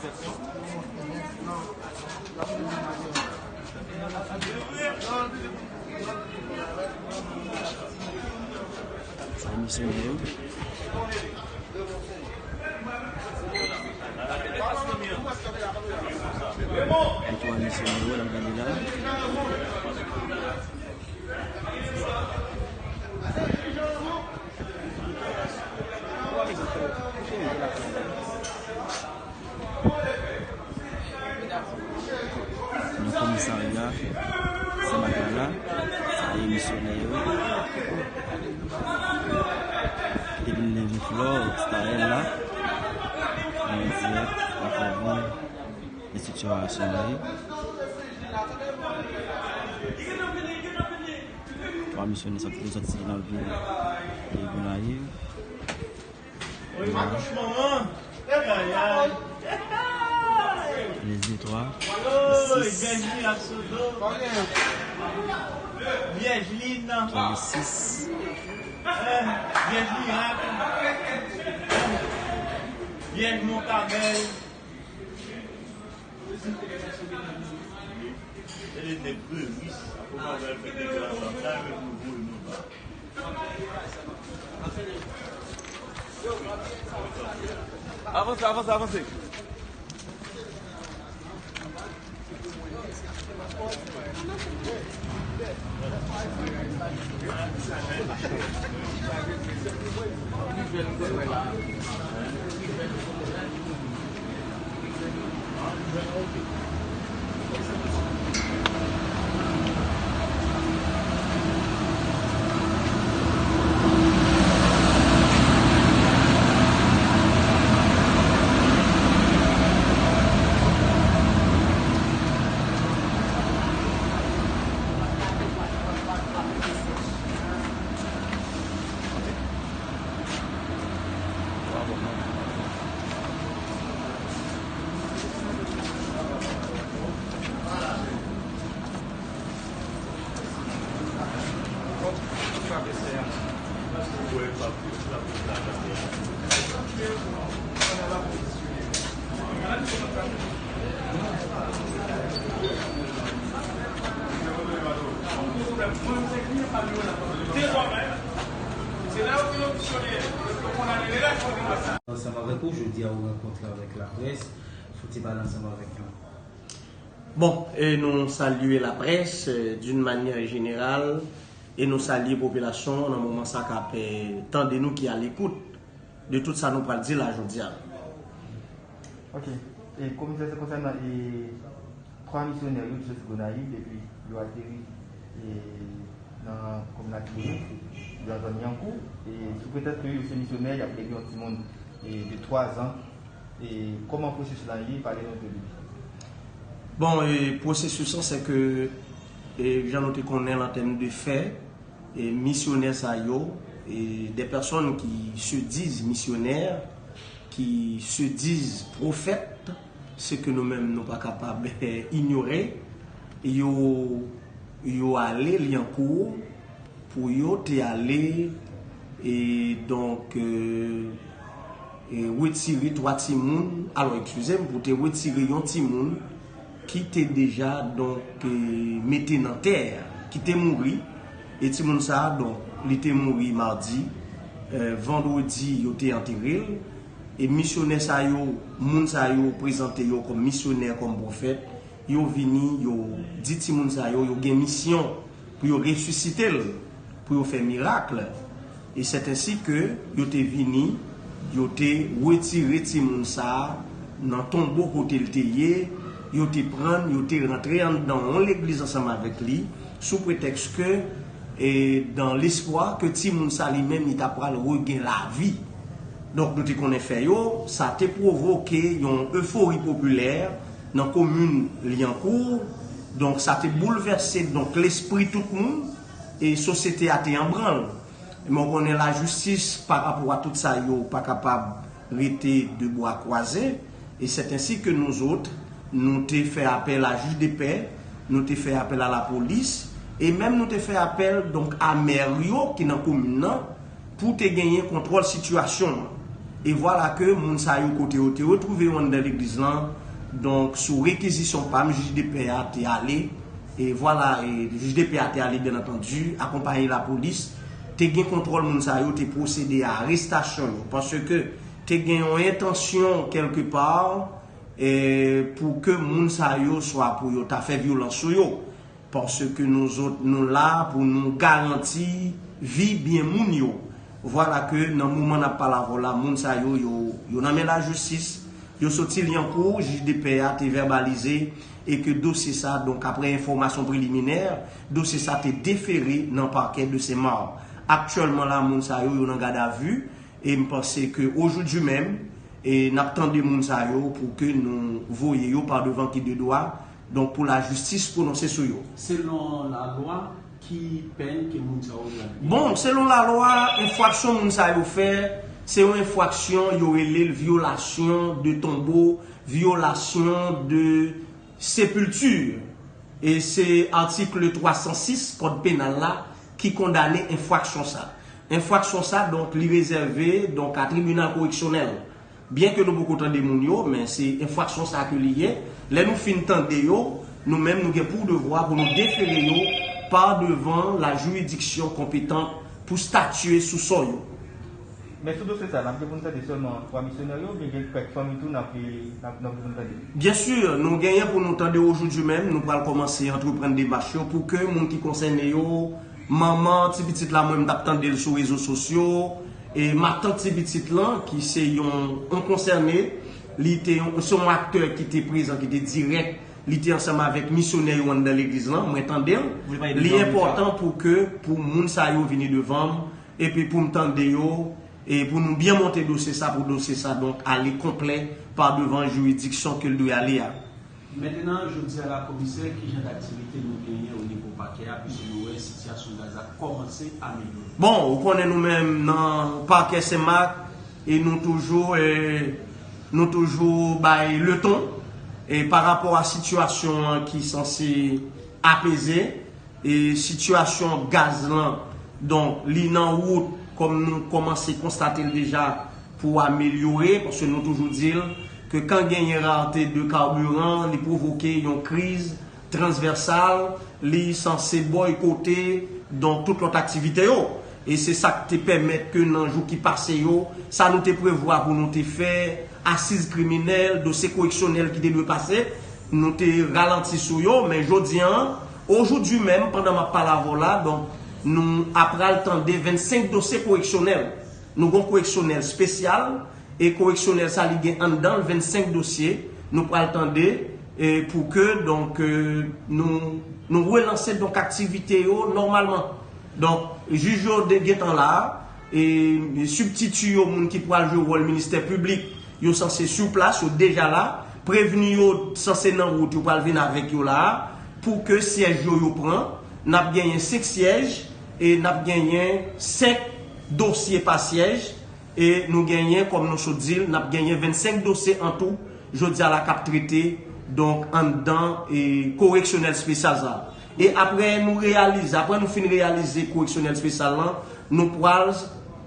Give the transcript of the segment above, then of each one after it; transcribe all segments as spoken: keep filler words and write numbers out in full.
Sa e misyonè yo. Etwal misyonè yo, n ap gade la. Nan komisarya Senmak la, sa e misyonè yo. Ki te vin leve flò, Staël la. An dirèk, nan komin, enstitisyon Senmak. Twa misyonè sòti, sòti nan vil Gonayiv. Wi, akouch manman. Ayayay. Lèze twa. Sis. Vyèj li ap sou do. Vyèj li nan. Ki sis. Vyèj li ak. Vyèj Mont Carmel. Se de nèg revis, apre w pral fè deklarasyon, sa yo nou voye nou ba. Avanse, avanse, avanse. Ansanm avèk ou, jodi a ou rankontre avèk laprès, fouti pale ansanm avèk nou. Bon, e nou salye laprès, e, d'une manière générale, e nou salye popilasyon nan moman sa k ap, e, tande nou, ki alekout de tout sa nou pral di la jodi a. Ok. E komisè, se konsènan, e, twa misyonè yo ki soti Gonayiv epi yo ateri, e, nan komin Latibonit, nan zòn Lyankou, e sou pretèks ke yo se misyonè, y ap leve yon timoun, e, de twa zan. E kòman pwosesis la ye? Pale nou de li. Bon, e pwosesis la, se ke, e, jan nou te konnen l an tèm de fè, e misyonè sa yo, e des personnes qui se disent missionnaires, qui se disent prophètes, ce que nou menm nou pa kapab, e, inyore, yo, yo ale Lyankou pou yo te ale, e, donk, e, e, retire twa timoun, alò, eskize m, pou te retire yon timoun ki te deja, donk, e, mete nan tè, ki te mouri, e timoun sa a, donk, li te mouri madi, e, vandredi, yo te antere l, e misyonè sa yo, moun sa yo prezante yo kòm misyonè, kòm pwofèt, yo vini, yo di timoun sa yo, yo gen misyon pou yo resisite l, pou yo fè mirak. E c'est ainsi que yo te vini, yo te retire timoun sa a nan tonbo kote l te ye, yo te pran l, yo te rantre anndan yon legliz ansanm avèk li, sou pretèks ke, e dans l'espoir que timoun sa li menm, li ta pral regen lavi. Donk, nou te konnen fè yo, sa te pwovoke yon efori popilè nan komin Lyankou. Donk, sa te boulvèse, donk, lespri tout moun, e sosyete a te an branl. Men w konnen lajistis, pa rapò a tout sa, yo pa kapab rete de bwa kwaze. E c'est ainsi que nous autres, nou te fè apèl a jij de pè, nou te fè apèl a lapolis, e menm nou te fè apèl, donk, a mè yo ki nan komin nan, pou te genyen kontwòl sitiyasyon an. E vwala ke moun sa yo kote yo te retwouve yo anndan legliz lan, donk sou rekizisyon pa m, jij de pè a te ale, e vwala, e jij de pè a te ale, byen antandi, akonpaye lapolis, te gen kontwòl moun sa yo, te pwosede a arestasyon yo, paske te gen yon entansyon kèlkepa, e, pou ke moun sa yo, swa pou yo ta fè vyolans sou yo. Paske nou zòt, nou la pou nou garanti vi byen moun yo. Vwala ke nan moman n ap pale avè w la, moun sa yo, yo, yo nan men lajistis, yo soti Lyankou, jij de pè a te vèbalize e ke dosye sa, donk, aprè enfòmasyon preliminè, dosye sa te defere nan pakè de Senmak. Aktyèlman la, moun sa yo, yo nan gadavi, e m panse ke ojoudwi menm, e n ap tande moun sa yo pou ke nou voye yo pa devan ki de dwa, donk, pou lajistis pwononse sou yo. Selon lalwa, ki pèn ke moun sa yo dwe aplike? Bon, selon lalwa, enfraksyon moun sa yo fè, se yon enfraksyon, yo rele l vyolasyon de tonbo, vyolasyon de sepilti. E se atik twa san sis kòd penal la ki kondane enfraksyon sa. Enfraksyon sa, donk, li rezève, donk, a tribinal koreksyonèl. Byen ke nou poko tande moun yo, men se enfraksyon sa ke li ye. Lè nou fin tande yo, nou menm nou gen pou devwa pou nou defere yo pa devan la jiridiksyon konpetan pou statye sou sò yo. Men sou dosye sa, n ap gen pou n tande sèlman twa misyonè yo, oubyen gen kèk fanmi tou n ap, n ap, n ap gen pou n tande? Byen si, nou genyen pou nou tande ojoudwi menm, nou pral kòmanse antreprann demach yo pou ke moun ki konsène yo, manman ti pitit la, mwen m t ap tande l sou rezo sosyo, e matant ti pitit lan, ki se yon, yon konsène, li te yon, se yon aktè ki te prezan, ki te dirèk, li te ansanm avèk misyonè yo anndan legliz lan, mwen tande l. Li enpòtan pou ke, pou moun sa yo vini devan m, epi pou m tande yo, e pou nou byen monte dosye sa, pou dosye sa, donk, ale konplè pa devan jiridiksyon ke l dwe ale a. Mentenan, jodi a la, Komisè, ki jan d aktivite nou genyen o nivo pakè a, piske nou wè sitiyasyon gaz la kòmanse amelyore? Bon, ou konnen nou menm nan pakè Senmak, e nou toujou, e, nou toujou bay leton, e pa rapò a sitiyasyon an ki sanse apeze, e sitiyasyon gaz lan, donk, li nan wout, kòm nou kòmanse konstate l deja, pou amelyore, paske nou toujou di l ke kan genyen rate de kabiran, li pwovoke yon kriz transvèsal, li sanse bòykote, donk, tout lòt aktivite yo. E se sa k te pèmèt ke nan jou ki pase yo, sa nou te prevwa pou nou te fè, asiz kriminèl, dosye koreksyonèl ki te dwe pase, nou te ralanti sou yo, men jodi an, ojoudwi menm, pandan m ap pale avè w la, donk, nou apral tande vennsenk dosye koreksyonèl. Nou gon koreksyonèl espesyal, e koreksyonèl sa li gen anndan l vennsenk dosye, nou pral tande, e pou ke, donk, e, nou, nou relanse, donk, aktivite yo nòmalman. Donk, jij yo de-, gentan la, e sibtiti yo, moun ki pral jwe wòl ministè piblik, yo sanse sou plas, yo deja la. Prevni yo sanse nan wout, yo pral vin avèk yo la, pou ke syèj yo, yo pran. N ap genyen senk syèj, e n ap genyen senk dosye pa syèj, e nou genyen, kòm nou sot di l, n ap genyen vennsenk dosye an tou, jodi a la k ap trete, donk, anndan, e, koreksyonèl espesyal sa. E apre nou reyalize, apre nou fin reyalize koreksyonèl espesyal lan, nou pral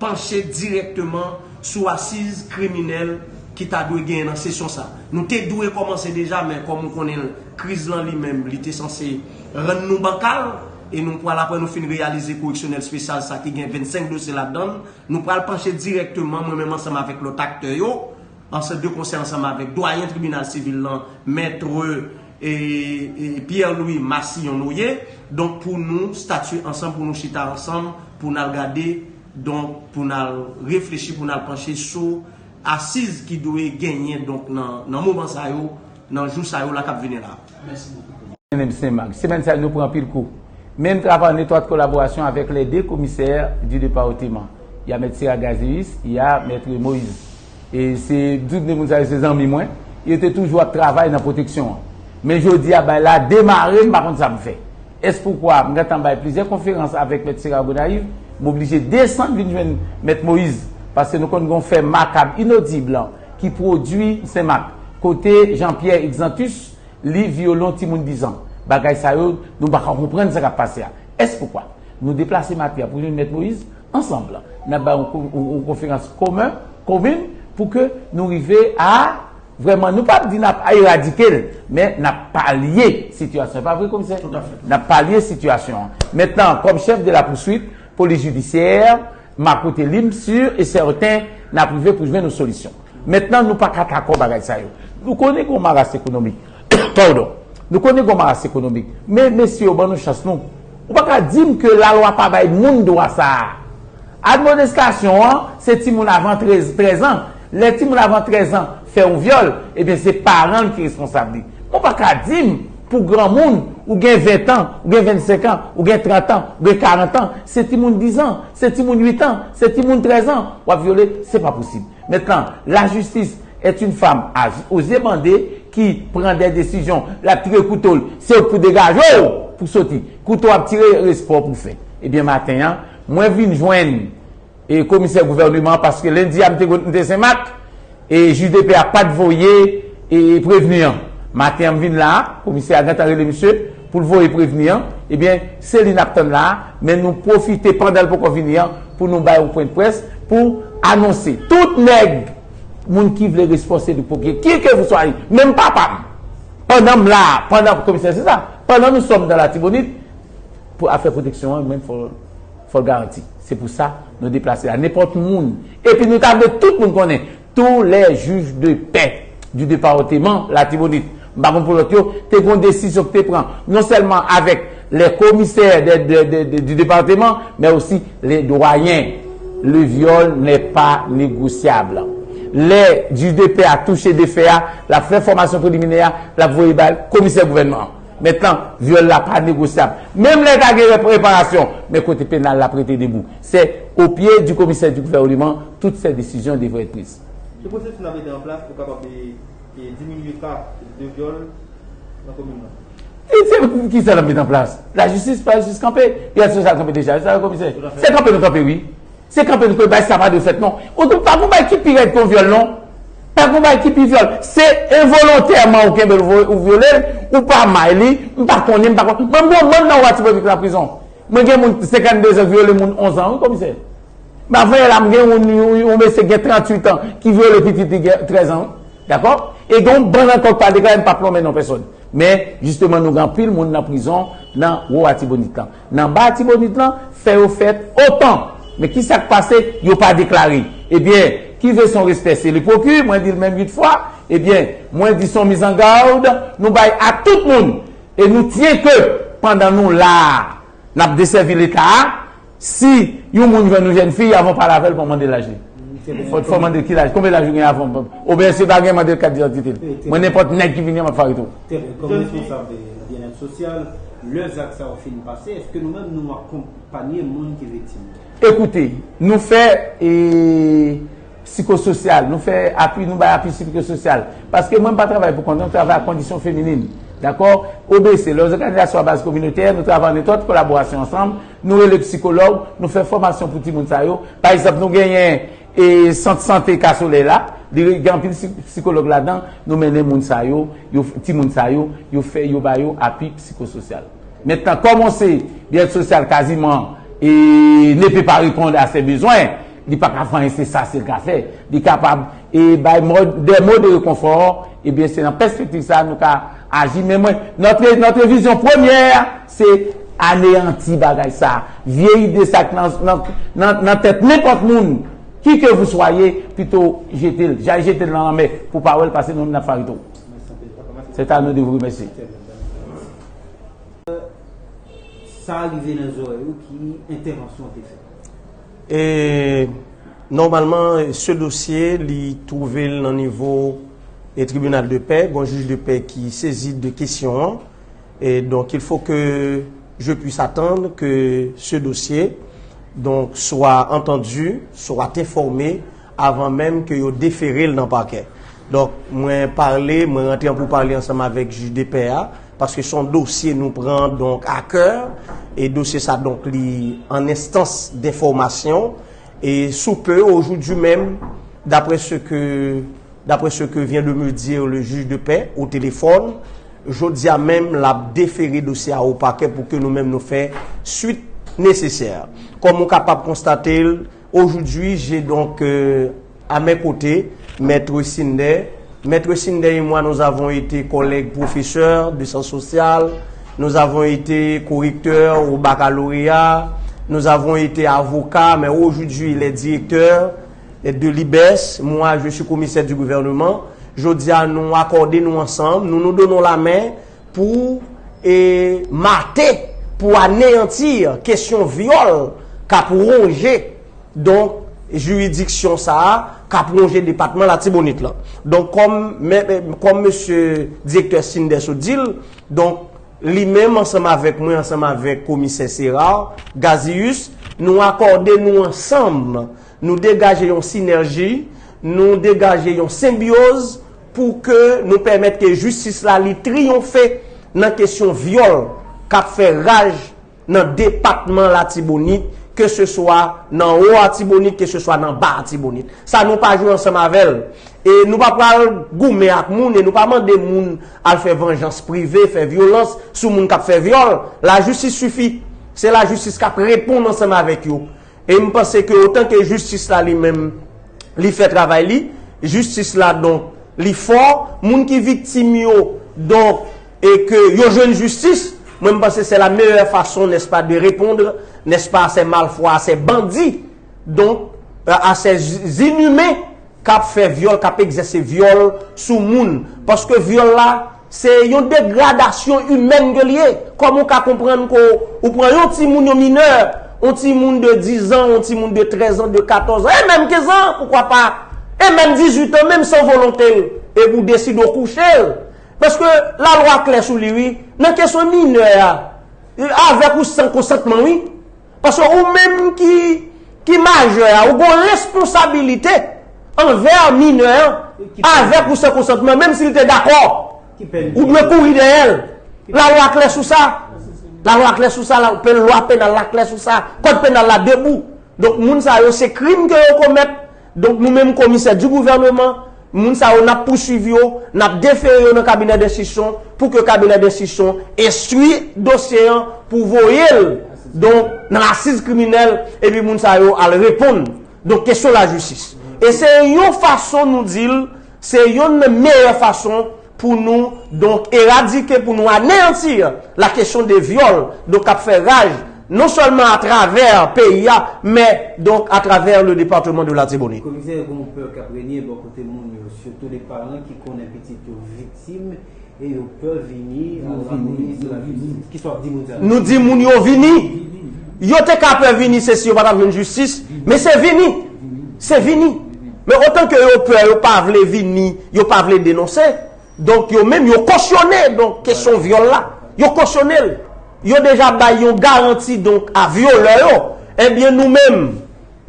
panche dirèkteman sou asiz kriminèl ki ta dwe genyen nan sesyon sa. Nou te dwe kòmanse deja, men kòm ou konnen l, kriz lan li menm, li te sanse rann nou bankal, e nou pral, apre nou fin reyalize koreksyonèl espesyal sa ki gen vennsenk dosye ladan l, nou pral panche dirèkteman, mwen menm ansanm avèk lòt aktè yo, ansanm de konsèy ansanm avèk dwayen tribinal sivil lan, mèt, e, e, Pierre Louis Massillon Noyer, donk, pou nou statye ansanm, pou nou chita ansanm, pou n al gade, donk, pou n al reflechi, pou n al panche sou asiz ki dwe genyen, donk, nan, nan moman sa yo, nan jou sa yo la k ap vini la. Mèsi bokou. Menm Senmak. Semèn sa a, nou pran anpil kou. Men m travay an etwat kolaborasyon avèk lè de komisè di departeman. Y a mèt Sera Gazéus, y a mèt Moïse. E se, tout de moun sa yo se zanmi mwen. Yo te toujou ap travay nan pwoteksyon an. Men jodi a, bagay la demare, m pa konn sa m fè. Èspoukwa, m gentan bay plizyè konferans avèk mèt Sera Gonayiv, m oblije desann vin jwenn mèt Moïse. Paske nou konn gon fè makab, inodib lan, ki pwodui Senmak. Kote Jean Pierre Exantus, li vyole yon timoun diz an. Bagay sa yo, nou pa ka konprann sa k ap pase a. Èspoukwa? Nou deplase maten an pou jwenn mèt Moïse, ansanm, n ap bay yon ko-, yon, yon konferans komen, komin, Pou ke nou rive a, vrèman, nou p ap di n ap eradike l, men n ap palye sitiyasyon. E pa vre, komisè? Tout à fait. N ap palye sitiyasyon an. Maintenant, comme chef de la poursuite, police judiciaire, m a kote li, m si e sèten n ap rive pou jwenn yon solisyon. Maintenant, nou pa ka dakò bagay sa yo. Nou konnen gen yon maras ekonomik. Pardon. Nou konnen gen yon maras ekonomik. Men, mesye yo, ban nou chans nou. Ou pa ka di m ke lalwa pa bay moun dwa sa a. Admonestasyon an, se timoun avan trèz, trèz an. Lè timoun avan trèz an fè yon vyòl, ebyen, se paran l ki responsab li. Ou pa ka di m, pou granmoun, ou gen ven an, ou gen vennsenk an, ou gen trant an, ou gen karant an, se timoun diz an, se timoun uit an, se timoun trèz an, w ap vyole, se pa posib. Maintenant, la justice est une femme aux yeux bandés qui prend des décisions, l ap tire kouto l, se ou k pou degaje w pou soti. Kouto ap tire, respè w pou fè. Ebyen, maten an, mwen vin jwenn e komisè gouvènman an, paske lendi a m te, m te Senmak, e jij de pè a pa t voye e prevni an. Maten an m vin la a, komisè a gentan rele misye pou l voye prevni an. Ebyen, se li n ap tann la a, men nou pwofite pandan l poko vini an pou nou bay yon pwen de près pou anonse tout nèg, moun ki vle responsab de pwopyete, ki ke vous soyez, menm papa m, pandan m la a, pandan komisè se sa, pandan nou sòm nan Latibonit, pou afè pwoteksyon an, menm fò, fò l garanti. Se pou sa nou deplase la. Nenpòt moun. Epi nou ta vle tout moun konnen, tous les juges de paix du département Latibonit, m pa konn pou lòt yo, te gen yon desizyon ki te pran, non sèlman avèk les commissaires de, de, de, de, du département, mais aussi les doyens. Le viol n'est pas négociable. Lè jij de pè a touche de fè a, l ap fè fòmasyon preliminè a, l ap voye bay komisè gouvènman an. Maintenant, vyòl la pa negosyab. Menm lè ta gen rep-, reparasyon, men kote penal la ap rete debou. C'est au pied du commissaire du gouvernement, toutes ces décisions devraient être prises. Ki pwosesis n ap mete an plas pou kapab, e, e, diminye ka de vyòl nan komin nan? E se ki sa n ap mete an plas? Lajistis, pa jistis kanpe. Pyès Sosyal kanpe deja. Sa, komisè. Se kanpe nou kanpe, wi. Se kanpe nou kanpe, bagay sa pa dwe fèt, non. Ou tou, pa gon bagay ki pi rèd ke yon vyòl, non. Pa gon bagay ki pi vyòl. Se envolontèman ou kenbe l, ou vyole l, ou pa may li, m pa konnen, m pa konnen. Mwen, m gon bann nan Watibonik nan prizon. Mwen gen moun senkanndezan ki vyole moun onz an, wi, komisè. M ap voye la, m gen yon, yon, yon mesye gen tranntuit an ki vyole pitit li gen trèz an, wi. Dakò? E gen yon bann ankò ki pa deklare, m p ap nonmen non pèsòn. Men, jisteman, nou gen anpil moun nan prizon nan wo Atibonit lan. Nan ba Atibonit lan, fè yo fèt otan. Men ki sa k pase? Yo pa deklare. Ebyen, ki vle se yon respè, se li pwoki, mwen di l menm uit fwa. Ebyen, mwen di se yon mizangad, nou bay a tout moun. E nou tyen ke, pandan nou la a, n ap desèvi Leta a, si yon moun jwenn yon jèn fi, avan w pale avè l, fò w mande laj li. Fò, fò w mande ki laj, konbyen laj ou gen avan. Oubyen si w pa gen, mande l kat didantite l. Mwen, nenpòt nèg ki vini an, m ap fè arete w. Trè byen. Kòm responsab, e, byennèt sosyal, lè zak sa yo fin pase, èske nou menm nou akonpanye moun ki viktim yo? Ekoute, nou fè, e, psikososyal, nou fè apui, nou bay apui psikososyal. Paske mwen, m pa travay pou kont mwen, m travay ak kondisyon feminin. Dakò? O B C, les organisations à base communautaire, nou travay an etwat kolaborasyon ansanm, nou rele psikològ, nou fè fòmasyon pou timoun sa yo. Pa egzanp, nou genyen, e, sant sante Kasolèy la, li gen anpil si-, psikològ ladan, nou mennen moun sa yo, yo, timoun sa yo, yo fè, yo ba yo apui psikososyal. Mentnan, kòm on se byennèt sosyal kaziman, e, ne peut pas répondre à ses besoins, li pa ka fè anyen, se sa sèl ka fè. Li kapab, e, bay mòd, des mots de réconfort, ebyen, se nan pèspektiv sa a nou ka aji. Men mwen, notre, notre vision première, se aneyanti bagay sa a. Vye ide sa k nan, nan, nan, nan tèt nenpòt moun, qui que vous soyez, pito jete l, jay jete l nan lanmè pou w pa wè l, pase nou menm n ap fè arete w. C'est à nous de vous remercier. Sa rive nan zòrèy ou, ki entèvansyon w te fè? E, nòmalman, se dosye, li twouve l nan nivo, e, tribinal de pè, gon jij de pè ki sezi de kesyon an. Et donc, il faut que je puisse attendre que ce dossier, donc, soit entendu, soit informé, avant même que yo déféré l nan pakè. Donk, mwen pale, mwen rantre an pou pale ansanm avèk jij de pè a, paske se yon dosye nou pran, donk, a kè, e dosye sa, donk, li an enstans denfòmasyon, e sou pe, aujourd'hui même, d'après ce que, d'après ce que vient de me dire le juge de paix au téléphone, jodi a menm, l ap defere dosye a o pakè pou ke nou menm nou fè swit nesesè. Kòm ou kapab konstate l, aujourd'hui, j'ai donc, euh, à mes côtés, Maître Sinder. Maître Sinder et moi, nous avons été collègues professeurs de sciences sociales, nous avons été correcteurs au baccalauréat, nous avons été avocats, mais aujourd'hui il est directeur de l'I B E S. Moi, je suis commissaire du gouvernement. Jodi a, nou akòde nou ansanm, nou nou donnons la main pou e, mate, pou aneyanti kesyon vyòl k ap wonje, donk, jiridiksyon sa a, k ap wonje depatman Latibonit lan. Donk, kòm, men, men, kòm mesye direktè Sinder sot di l, donk, li menm ansanm avèk mwen, ansanm avèk komisè Serard Gazius, nou akòde nou ansanm, nou degaje yon sinèji, nou degaje yon senbyoz pou ke nou pèmèt ke jistis la li triyonfe nan kesyon vyòl k ap fè raj nan depatman Latibonit, ke se swa nan wo Atibonit, ke se swa nan ba Atibonit. Sa nou pa jwe ansanm avè l. E nou pa pral goumen ak moun, e nou pa mande moun al fè vanjans prive, fè vyolans sou moun k ap fè vyòl. Lajistis sifi. Se lajistis k ap reponn ansanm avèk yo. E m panse ke otan ke jistis la li menm, li fè travay li, jistis la, donk, li fò, moun ki viktim yo, donk, e ke yo jwenn jistis, mwen m panse c'est la meilleure façon, n'est-ce pas, de répondre, n'est-ce pas, à ces malfrats, à ces bandits, donc, euh, à ces inhumains k ap fè vyòl, k ap egzèse vyòl sou moun. Paske vyòl la, se yon degradasyon imèn ke l ye. Kòman w ka konprann ke w pran yon timoun, yon minè, yon timoun de dizan, yon timoun de trèzan, de katòzan, e menm kenzan, poukwa pa, e menm dizuitan, menm san volonte l, epi w deside w kouche l. Paske lalwa klè sou li, wi. Nan kesyon minè a, avèk ou san konsantman, wi. Paske ou menm ki, ki majè a, ou gen responsabilite anvè minè a, avèk ou san konsantman, menm si l te dakò, ou dwe kouri dèyè l. Lalwa klè sou sa. Lalwa klè sou sa, la, pen, lwa penal la klè sou sa, kòd penal la debou. Donk, moun sa yo, se krim ke yo komèt. Donk, nou menm, komisè di gouvèneman, moun sa yo, n ap pouswiv yo, n ap defere yo nan kabinè denstriksyon, pou ke kabinè denstriksyon enstwi dosye an, pou voye l, donk, nan asiz kriminèl, epi moun sa yo al reponn. Donk, kesyon lajistis. E se yon fason nou di l, se yonn nan meyè fason pou nou, donk, eradike, pou nou aneyanti la kesyon de vyòl, donk, k ap fè raj, non sèlman atravè peyi a, men, donk, atravè le département de Latibonit. Komisè, gen yon pè k ap renye bò kote moun yo, sitou de paran ki konnen pitit yo viktim e yo pè vini a lapolis, lajistis. Kisa w ap di moun sa yo? Nou di moun yo vini. Yo te ka pè vini, se si yo pa t ap jwenn jistis, men se vini. Se vini. Men otan ke yo pè, yo pa vle vini, yo pa vle denonse, donk, yo menm, yo kosyone, donk, kesyon vyòl la. Yo kosyone l. Yo deja bay yon garanti, donk, a vyolè yo. Ebyen, nou menm,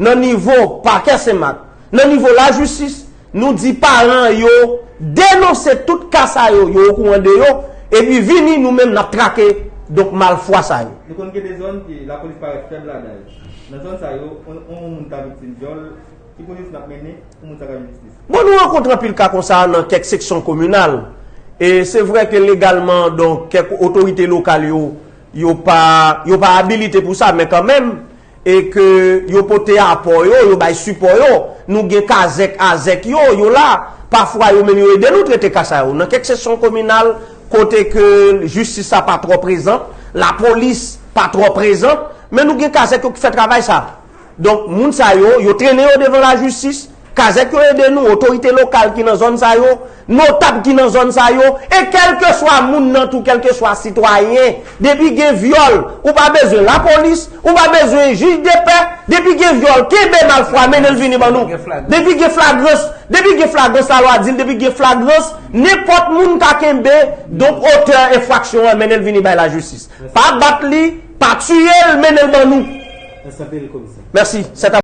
nan nivo pakè Senmak, nan nivo lajistis, nou di paran yo denonse tout ka sa yo, yo okouran de yo, epi vini, nou menm, n ap trake, donk, malfwa sa yo. Nou konn gen de zòn ke lapolis parèt fèb ladan yo. Nan zòn sa yo, yon, yon moun ta viktim vyòl, ki pwosesis n ap mennen pou moun sa ka jwenn jistis? Bon, nou rankontre anpil ka konsa nan kèk seksyon kominal. E se vre ke legalman, donk, kèk otorite lokal yo, yo pa, yo pa abilite pou sa, men kanmenm, e ke yo pote apò yo, yo bay sipò yo. Nou gen kazèk, azèk yo, yo la. Pafwa, yo menm yo ede nou trete ka sa yo. Nan kèk seksyon kominal, kote ke jistis sa pa twò prezan, lapolis pa twò prezan, men nou gen kazèk yo ki fè travay sa. Donk, moun sa yo, yo trennen yo devan lajistis, kazèk yo ede nou, otorite lokal ki nan zòn sa yo, notab ki nan zòn sa yo, e kèlkeswa moun nan tou, kèlkeswa sitwayen, depi gen vyòl, ou pa bezwen lapolis, ou pa bezwen jij de pè, depi gen vyòl, kenbe malfwa, mennen l vini ban nou. Depi gen flagrans, depi gen flagrans, lalwa di l, depi gen flagrans, nenpòt moun ka kenbe, donk, otè enfraksyon an, mennen l vini bay lajistis. Pa bat li, pa tiye l, mennen l ban nou. Mèsi anpil, komisè. Mèsi.